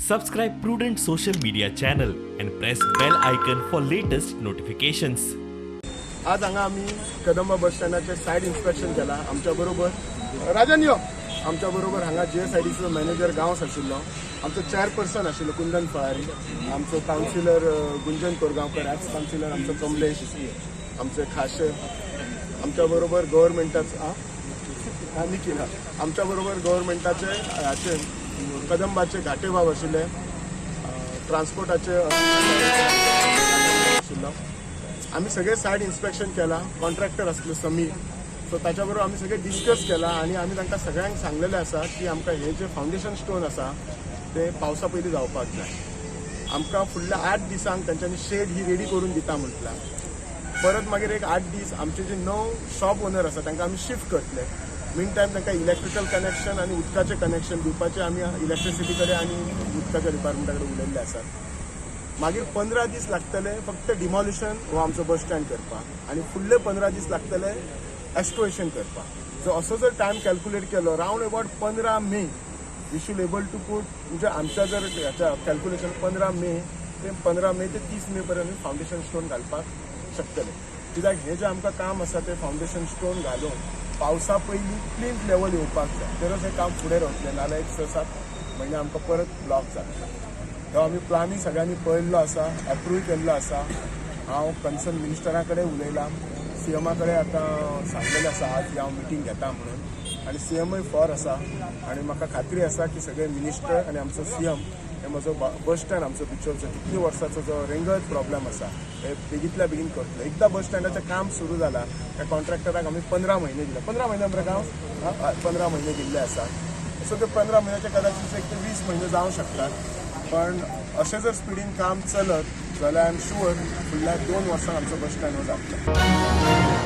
Subscribe Prudent social media channel and press bell icon for latest notifications. आज हांगा आमी कदंबा बस स्टँडाचें site inspection केलां. आमच्या बरोबर राजन यो. आमच्या बरोबर हांगा जीएसआयडीसीचो मॅनेजर गांवस आशिल्लो, आमचो चेअरपर्सन आशिल्लो कुंदन फळारी, आमचो कावन्सिलर गुंजन कोरगांवकर, एक्स कावन्सिलर आमचो कमलेश, आमचे खाशे, आमच्या बरोबर गव्हर्मेंटाचो निखील, आमच्या बरोबर गव्हर्मेंटाचे हाचे कदंबाचे घाटेबाब आशिल्ले, ट्रान्सपोर्टाचे आशिल्लो. आमी सगळे सायट इन्स्पेक्शन केला. कॉन्ट्रॅक्टर आसलो समीर, सो ताच्या बरोबर आमी सगळे डिस्कस केला आनी आमी तांकां सगळ्यांक सांगलेलें आसा की आमकां हे जे फावंडेशन स्टोन आसा ते पावसा पयलीं जावपाक जाय. आमकां फुडल्या 8 दिसांक तांच्यांनी शेड ही रेडी करून दिता म्हटलां. परत मागीर एक 8 दीस आमचे जे णव शॉप ओनर आसा तांकां आमी शिफ्ट करतले. मीन टायम तांकां इलेक्ट्रिकल कनेक्शन आनी उदकाचें कनेक्शन दिवपाचें आमी इलेक्ट्रिसिटी कडेन आनी उदकाच्या डिपार्टमेंटा कडेन उलयल्ले आसात. मागीर 15 दीस लागतले फक्त डिमॉलिशन हो आमचो बस स्टँड करपाक आनी फुडले 15 दीस लागतले एस्टोरेशन करपाक. सो असो जर टायम कॅल्क्युलेट केलो, round about 15 May we should able to put, म्हणजे आमच्या जर ह्याच्या कॅल्क्युलेशन 15 मे ते 30 मे पर्यंत फावंडेशन स्टोन घालपाक शकतले. कित्याक हें जें आमकां काम आसा तें फावंडेशन स्टोन घालून पावसा पयलीं प्लिंथ लेवल येवपाक जाय, तरच हें काम फुडें रावतलें. नाजाल्यार एक 6-7 म्हयने आमकां परत ब्लॉक जातले. तो आमी प्लानूय सगळ्यांनी पळयल्लो आसा, एप्रूव केल्लो आसा. हांव कन्सर्न मिनिस्टरा कडेन उलयलां, सीएमा कडेन आतां सांगलेलें आसा आज हांव मिटींग घेता म्हणून आनी सीएमय फॉर आसा आनी म्हाका खात्री आसा की सगळे मिनिस्टर आनी आमचो सीएम हे म्हजो बस स्टँड आमचो बिचोलचो कितले वर्साचो जो रेंगत प्रॉब्लेम आसा हे बेगींतल्या बेगीन करतले. एकदां बस स्टँडाचें काम सुरू जालां, त्या कॉन्ट्रॅक्टराक आमी 15 म्हयने दिले. 15 म्हयने मरे काम, 15 म्हयने दिल्ले आसा. सो ते 15 म्हयन्याचे कदाचित एक ते 20 म्हयने जावं शकतात, पण अशें जर स्पिडीन काम चलत जाल्यार I am sure फुडल्या 2 वर्सां आमचो बस स्टँड हो जातलो.